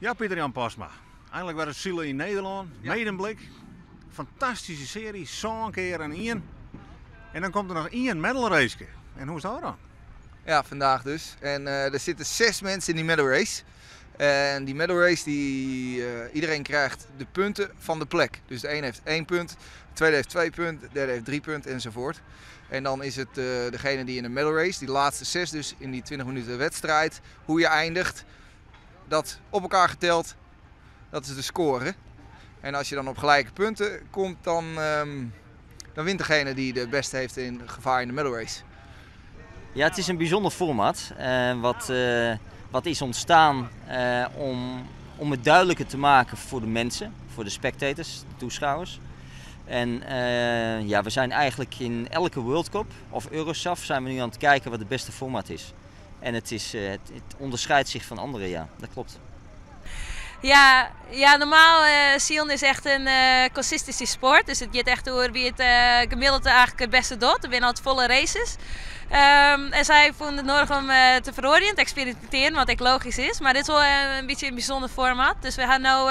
Ja, Pieter Jan Postma. Einlik wer in sile yn Nederlân. Medemblik. Fantastyske searje, sân kear en ien. En dan komt der noch ien medal race. En hoe is dat dan? Ja, vandaag dus. En er zitten zes mensen in die medal race. En die medal race, iedereen krijgt de punten van de plek. Dus de een heeft één punt, de tweede heeft 2 punten, de derde heeft 3 punten enzovoort. En dan is het degene die in de medal race, die laatste zes dus in die 20 minuten wedstrijd, hoe je eindigt, dat op elkaar geteld, dat is de score. En als je dan op gelijke punten komt, dan wint degene die de beste heeft in gevaar in de medal race. Ja, het is een bijzonder format wat is ontstaan om het duidelijker te maken voor de mensen, voor de spectators, de toeschouwers. En ja, we zijn eigenlijk in elke World Cup of Eurosaf zijn we nu aan het kijken wat het beste format is. En het onderscheidt zich van andere, ja, dat klopt. Ja, normaal silen is echt in consistency sport. Dus it giet echt oer wa't it gemiddeld eigentlik it bêste docht. Der binne altyd folle races. En sy fûnen it nedich om te feroarjen, te eksperimintearjen, wat ek logysk is. Mar dit is wol in bytsje in bysûnder format. Dus we ha no,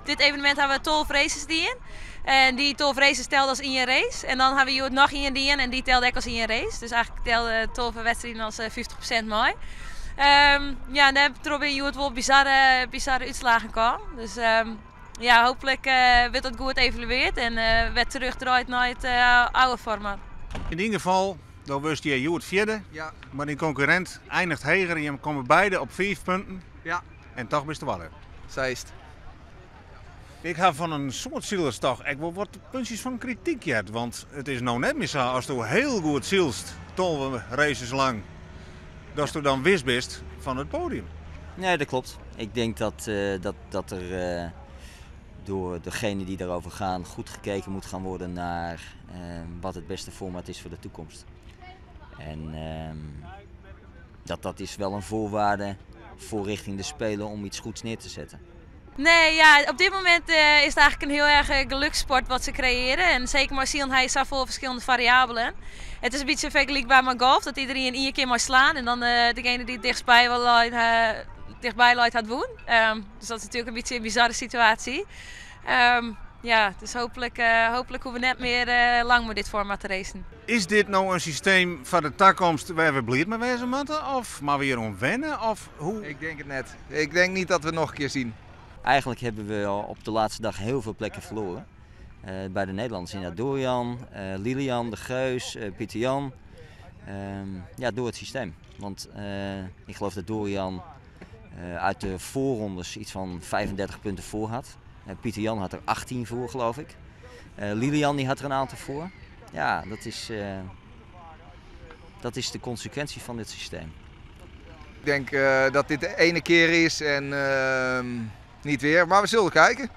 dit evenemint ha we 12 races dien. En dy 12 races telde as ien race. En dan ha we hjoed noch ien dien en dy telde ek as ien race. Dus eigentlik telde 12 wedstriden as 50% mei. Ja, en dêrtroch binne hjoed wol bizarre, bizarre útslaggen kaam. Dus ja, hooplik wurdt dat goed evaluearre en wer terugdraaid nei it âlde format. Yn ieder gefal, dan wurdst je hjoed fjirde, mar dyn konkurrint einiget heger en jimme komme beide op 5 punten. En dochs bist twadde. Sa is it. Ik ha fan in soad silers dochs ek wol wat puntsjes fan krityk heard. Want it is no net mear sa ast hiel goed sylst, 12 races lang, datst dan wis bist fan it poadium. Nee, dat klopt. Ik denk dat er door degene die daarover gaan goed gekeken moet gaan worden naar wat het beste format is voor de toekomst. En dat is wel een voorwaarde voor richting de Spelen om iets goeds neer te zetten. Nee, ja, op dit momint is it eigentlik in hiel erch gelokssport wat se kreëarje. En seker mei silen ha je safolle ferskillende fariabelen. It is in bytsje fergelykber mei golf, dat iderien ien kear mei slaan en dan degene dy't it tichtstby wol leit, tichtby leit, hat wûn. Dus dat is natuerlik in bytsje in bizarre situaasje. Ja, dus hooplik hoege we net mear lang mei dit format te racen. Is dit no in systeem foar de takomst wêr't we bliid mei wêze moatte? Of moatte we hjir oan wenne? Of hoe? Ik tink it net. Ik tink net dat we noch in kear sjogge. Eigenlijk hebben we al op de laatste dag heel veel plekken verloren. Bij de Nederlanders inderdaad Dorian, Lilian, De Geus, Pieter Jan. Ja, door het systeem. Want ik geloof dat Dorian uit de voorrondes iets van 35 punten voor had. Pieter Jan had er 18 voor, geloof ik. Lilian die had er een aantal voor. Ja, dat is de consequentie van dit systeem. Ik tink dat dit de iene kear is en niet wer, mar we sille kijken.